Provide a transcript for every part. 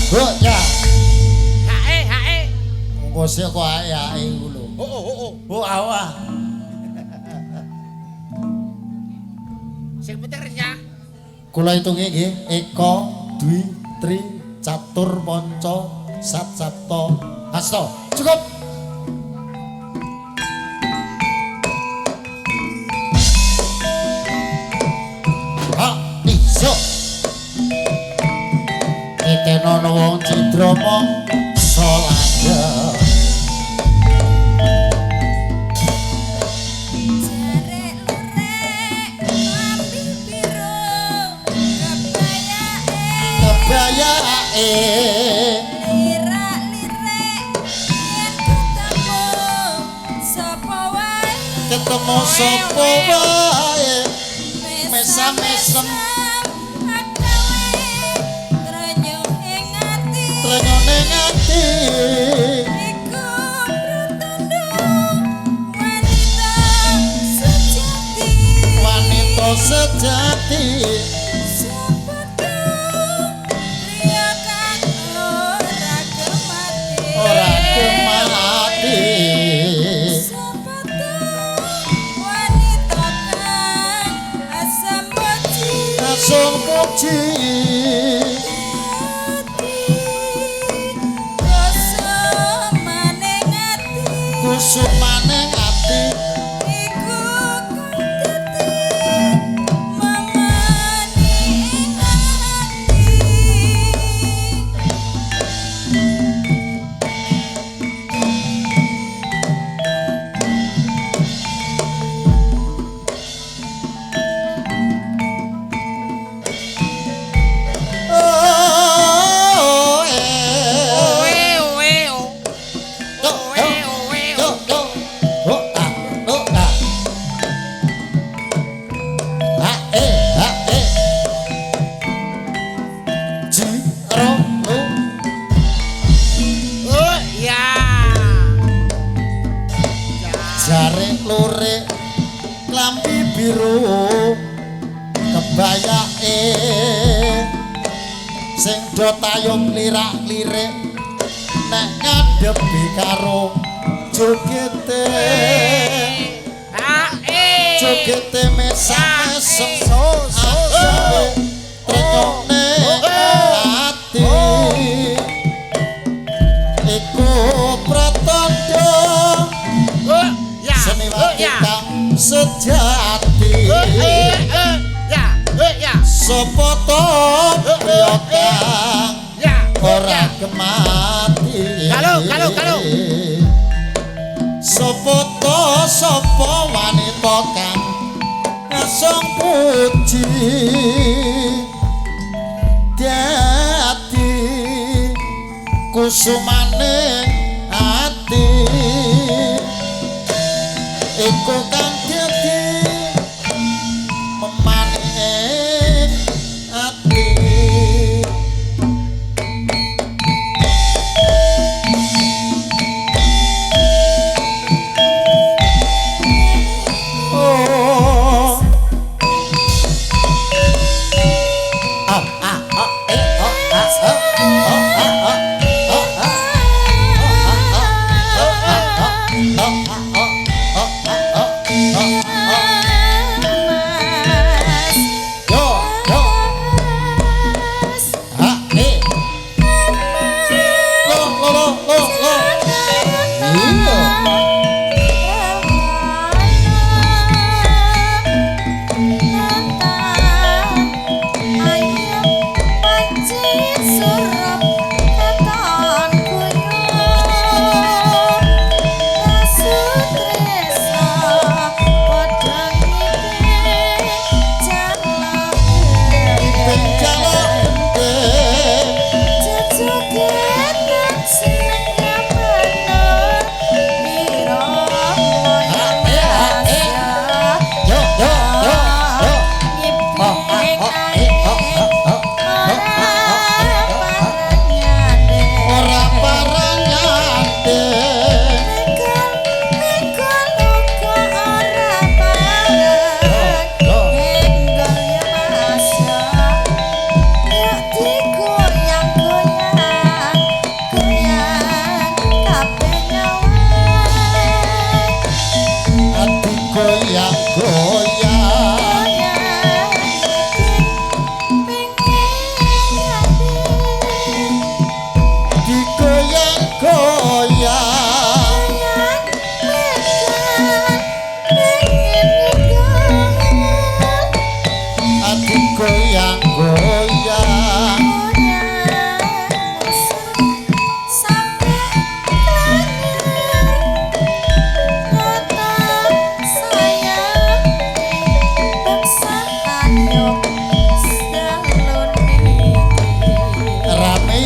Ho ya. Hae hae. Monggo sik kok ae ae iku lho. Oh oh oh. Oh awah. Sing penting renyah. Kula hitunge nggih Eka Dwi Tri Catur Panca Sat Sapta Hasta. Cukup. Ha iso. Titenono wong cidra mangsa langgeng. Jarek lurek lambi biru kebayake Kebayake lirak-lirik yen ketemu sapa wae ketemu sapa wae mesam-mesem agawe trenyuh ing ati trenyone ati iku pratandha wanita sejati wanita sejati sapa ta priya kang ora kemati ora kemati sapa ta wanita kang asem puji asung puji kusumane ati kusumane ati iku kang dadi mamani ing ati. Oh eh Oe oe o. Do, Oe oe do, o. do. Oh ah, oh ah. Ha eh, ha eh. Ji ro lu Oh ya. jare lore klambi biru kebayake sing do tayub lirak-lirik nek ngadepi karo jogete Hae. jogete mesam-mesem So so so. trenyone ati iku pratandha Oh ya. Oh seniwati ya. kang sejati Oh eh eh ya. Oh ya. sapa to priya kang Ya. ora Ya. kemati Galo, galo, galo. sapa to sapa wanita kang ngasung puji dadi kusumane ati iku kang dadi memane ati. Oh. Ah, ah, ah, eh, oh, ah, oh, oh, ah, oh, oh, ah, oh, ah, oh, ah, oh, ah, oh, oh, ah, oh.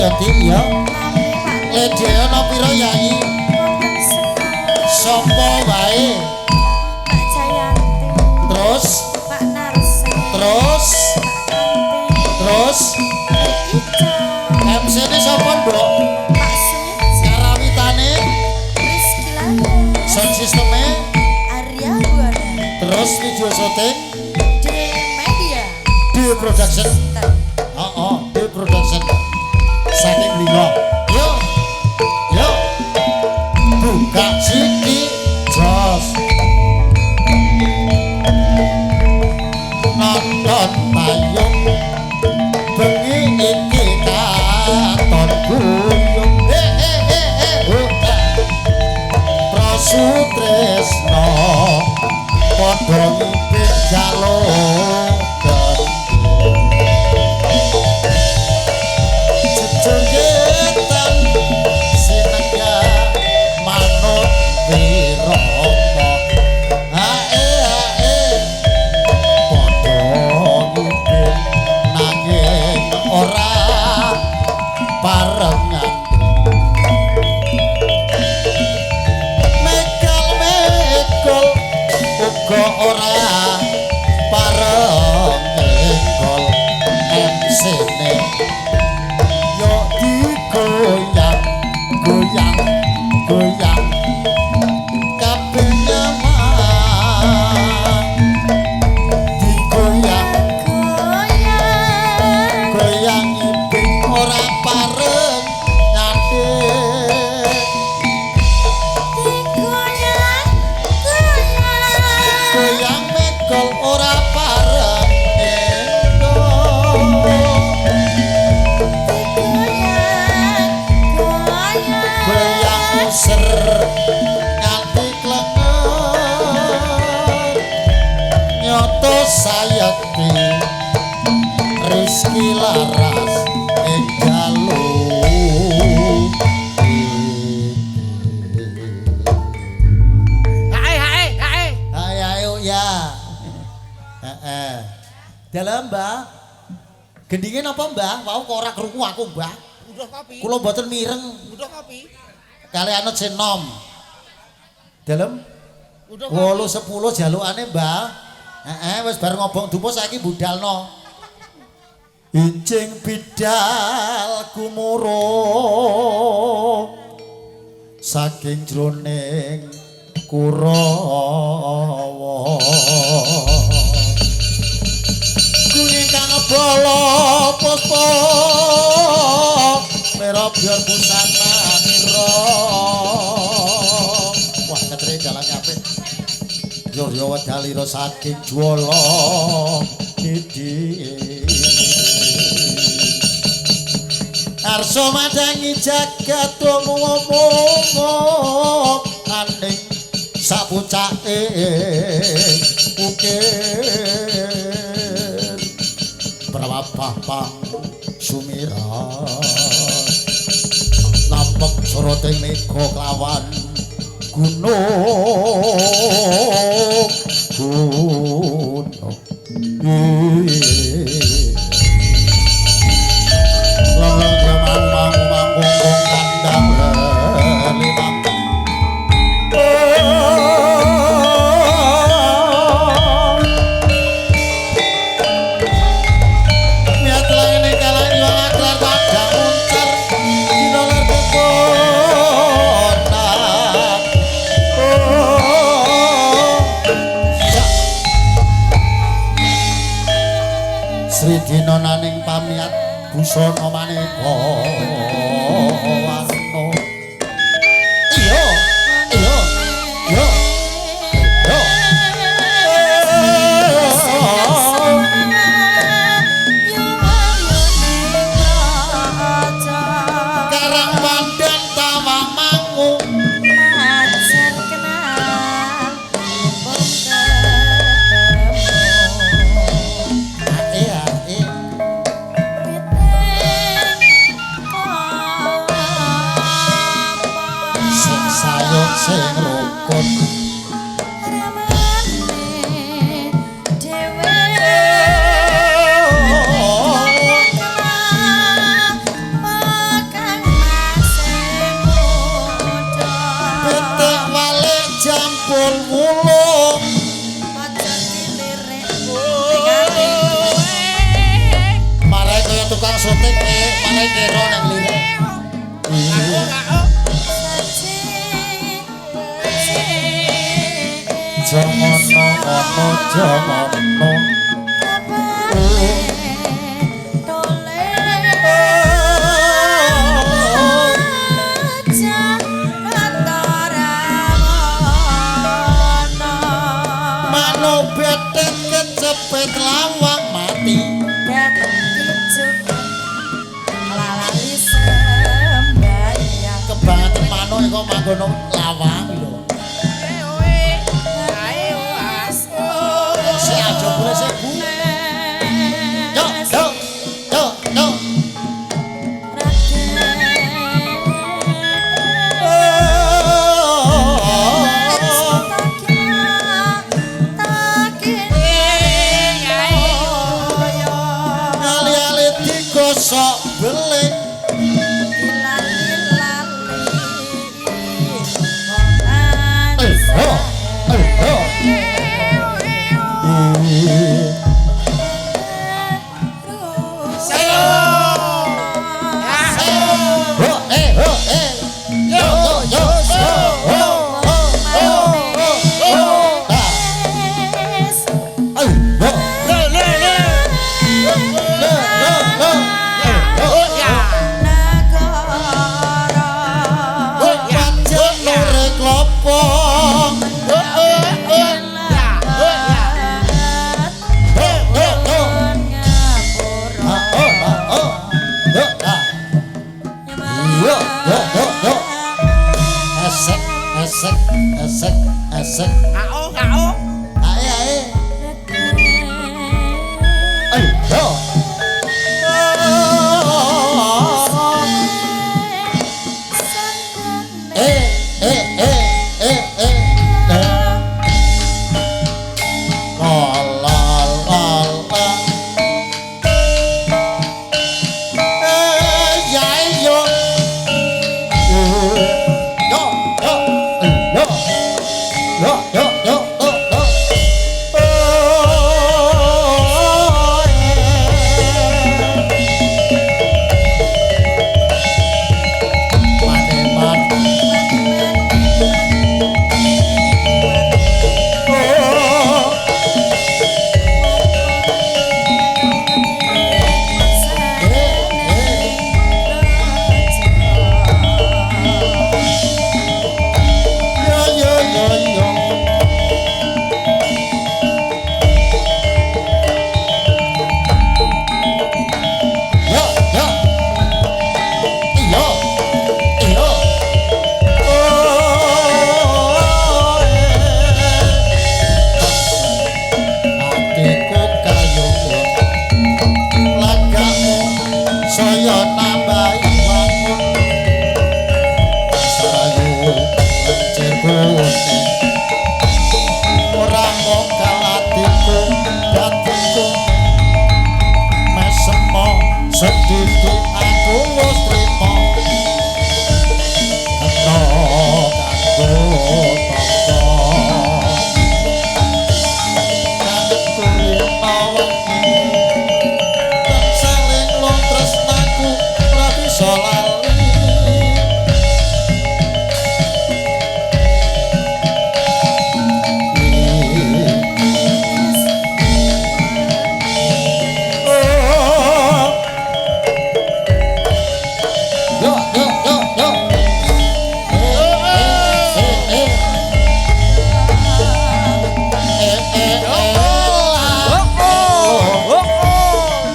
ya, Dik ya. Lede ana pira Yayi? Wonten sekawan. Sapa wae? Mbak Jayanti, Terus, Pak Narse, terus, Pak Kanti, terus Mbak Ica, MC-ne sapa, Mbok? Pak Sumijo, Karawitane, Rizky Lana, sound system-e, Arya Buana, terus video syuting D Media, D Production. Ter. Oh, D Production. Saking Blingo. Yo. Yo. Buka siki jos. Nonton payung bengi iki katon guyung. Eh eh eh eh buka. Prasutresno padha ngipik jaluk jejogetan sinega manut wirama ae ae padha ngipik nanging ora parengan megal megol uga ora pareng enggol MC-ne yo digoyang goyang goyang kabeh nyaman digoyang Goyang, goyang iping ora pareng nyanding digoyang, goyang. Goyang megol ora pareng enggol. Digoyang, goyang. Goyang muser nganti klengen nyoto sayekti Rizky Laras ing dalu. Hae hae hae. Ayo ayo ya. Heeh. Dalem, Mbah. Gendinge napa, Mbah? Wau kok ora krungu aku, Mbah. Udah kopi. Kula mboten mireng Udah kopi. kali anut sing nom. Dalem Udah kopi. 8 10 jalukane, Mbah. Heeh, wis bar ngobong dupa saiki budalno. Incing bidal kumurung saking jroning Kurawa. Kuning kang bala puspa merobyor busana nira. Wah, ketre dalane apik. Surya wedalira saking jwala didi. Arsa madangi jagat omong-omong aning sapucake ukir prawapah pang sumirat nampek soroting mega klawan gunung gunung. Long mang mang mang kong kandang limang. Niat langene kalah iwang aklar padang muncar dina lar kekona. Oh. Ya. Sri dina naning pamiat busana maneka warna. Iya, iya, iya. Iya. Karang pandan tawang mangu Ajar kenal mumpung ketemu. Ae ae. Piting Ngono aja ngono. Manuk betet kecepet lawang mati. Kebangetan manuk kok manggon lawang lho. Sik aja boleh sik Bu. Yo yo yo yo. Ali-ali digosok belik. Eh, ho, eh, ho. Ho, eh, ho, eh. Yo, yo, yo, yo, ho, ho, ho, ho, ho. Ah. Eh, ho. Le, le, le, le. Eh, ho. Pancen lore klopo. Ho, ho, ho. Ho, ho, ho. Ah, oh, ah, oh. Yo, ah. Yo, yo, yo, yo. Esek, esek, esek, esek. Ae, ae. Ayo, yo. Eh, eh, eh, eh, eh, eh. La, la, la, la. Eh, ya, yo. Eh, yo, yo, eh, yo. Yo, yo, yo, yo, yo. Oh, eh. Mane, mane. Oh. Eh, eh. Yo, yo, yo, yo. Yo, yo. Iyo. Iyo. Oh, eh. Atiku kayu lagamu saya nambahi wangun sayu lencir kuning ora mung kalatiku dadi mesemo sedhithik aku wis trima kena kanggo tangga kangenku rina wengi tansah linglung tresnaku ora bisa lali. Oh. Yo, yo, yo, yo. Eh, eh, eh, eh. Eh, eh, eh, lah.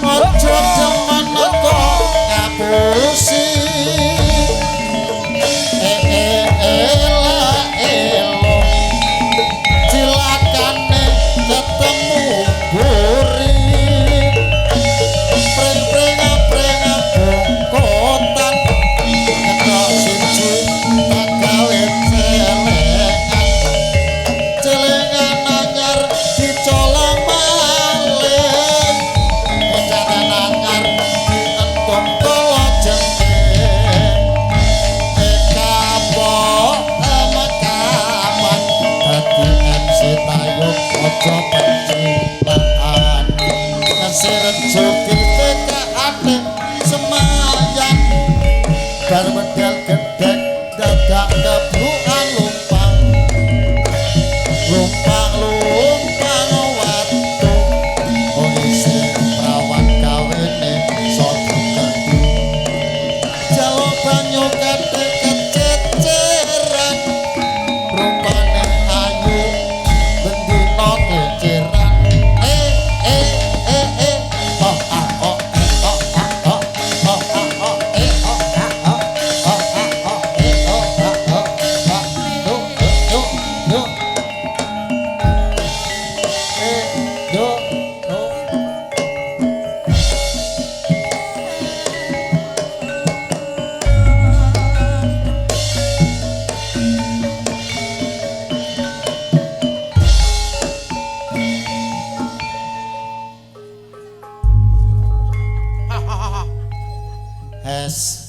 Aja demen kok ngapusi. Eh, eh, eh, lah, elo. Cilakane ketemu buri. Pring-pring pring bungkutan. Ketok siji tak gawe celengan. Celengan anyar dicolong maling. Edaran anyar dientum kala jengking. Kapok kapan dadi MC tayub aja pencilaan. Kesir joget tekane semayan. Bar medal gedhek dadak kebrukan lumpang. Lumpang lumpang. Es.